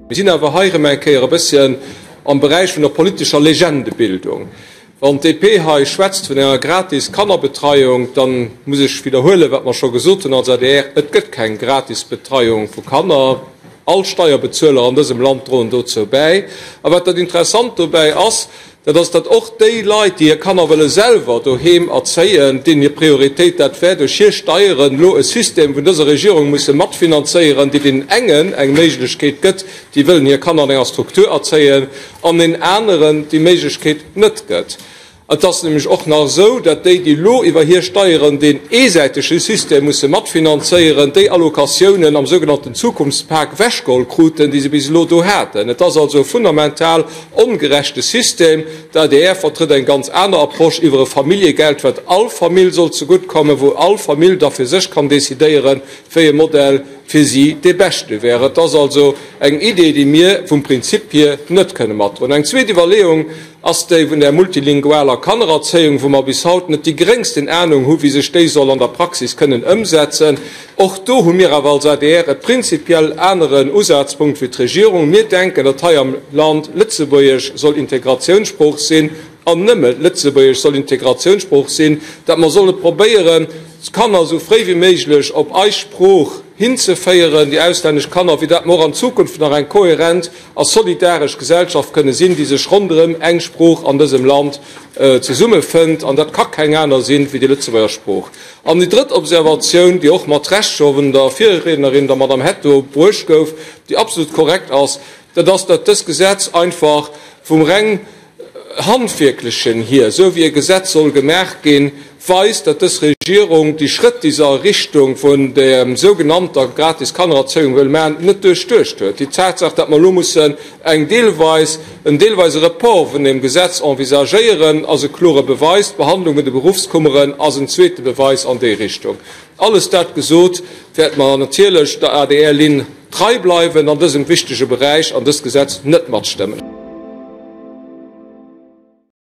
Mir sinn awer hei erëm eng Kéier e bësschen am Beräich vun der politescher Legendebildung. Wann d'DP hei schwätzt vun enger gratis Kannerbetreiung, da muss ech widderhuelen, wat mer scho gesot hunn als adr, Et gëtt keng gratis Betreiung vu Kanner. All Steierbezueler an dësem Land droen dozou bäi. A wat dat Interessant dobäi ass, dat ass, datt och déi Leit, déi hir Kanner wëlle selwer doheem erzéien, deenen hir Prioritéit dat wär, duerch hir Steieren elo e System vun dëser Regierung musse matfinanzéieren, déi deenen engen eng Méiglechkeet gëtt, déi wëllen hir Kanner an enger Struktur erzéien, an deenen aneren déi Méiglechkeet net gëtt. Et ass nämlech och nach esou, datt déi, déi elo iwwer hir Steieren deen eesäitege System musse matfinanzéieren, déi Allocatiounen am sougenannten Zukunftspak ewechgeholl kruten, déi se bis elo do haten. Et ass also e fundamental ongerechte System. D'adr vertrëtt eng ganz aner Approche iwwer e Familljegeld, wat all Famill soll zeguttkommen, wou all Famill da fir sech kann decidéieren, wéi e Modell fir si dee beschte wär. Et ass also eng Idee, déi mir vum Prinzip hier net kënne matdroen. Eng zweet Iwwerleeung ass déi vun där multilingualer Kannererzéiung, wou mer bis haut net déi gréngsten Ahnung hu wéi sech déi soll an der Praxis kënnen ëmsetzen. Och do hu mir awer als adr e prinzipiell aneren Usazpunkt wéi d'Regierung. Mir denken, datt hei am Land Lëtzebuergesch soll Integratiounssprooch sinn an nëmme Lëtzebuergesch soll Integratiounssprooch sinn, datt mer solle probéieren, d'Kanner esou fréi wéi méiglech op eis Sprooch hinzeféieren, déi auslännesch Kanner, fir datt mer och an Zukunft nach eng kohärent a solidaresch Gesellschaft kënne sinn, déi sech ronderëm eng Sprooch an dësem Land zesummefënnt, an dat ka keng aner sinn wéi déi Lëtzebuerger Sprooch. An déi drëtt Observatioun, déi och mat Recht scho vun der Virriednerin, der Madame Hetto, bruecht gouf, déi absolut korrekt ass, dat ass, datt dëst Gesetz einfach vum reng Handwierklechen hier, esou wéi e Gesetz soll gemaach ginn, weist, datt dës Regierung déi Schrëtt, déi se a Richtung vun der sougenannter gratis Kannererzéiung wëll maachen, net duerchduecht huet. Déi Tatsaach, datt mer elo mussen eng deelweis, en deelweise Report vun deem Gesetz envisagéieren, ass e klore Beweis. D'Behandlung vun de Beruffskummeren ass en zweete Beweis an déi Richtung. Alles dat gesot, wäerte mer natierlech der ADR-Linn trei bleiwen an dësem wichtege Beräich an dëst Gesetz net matstëmmen.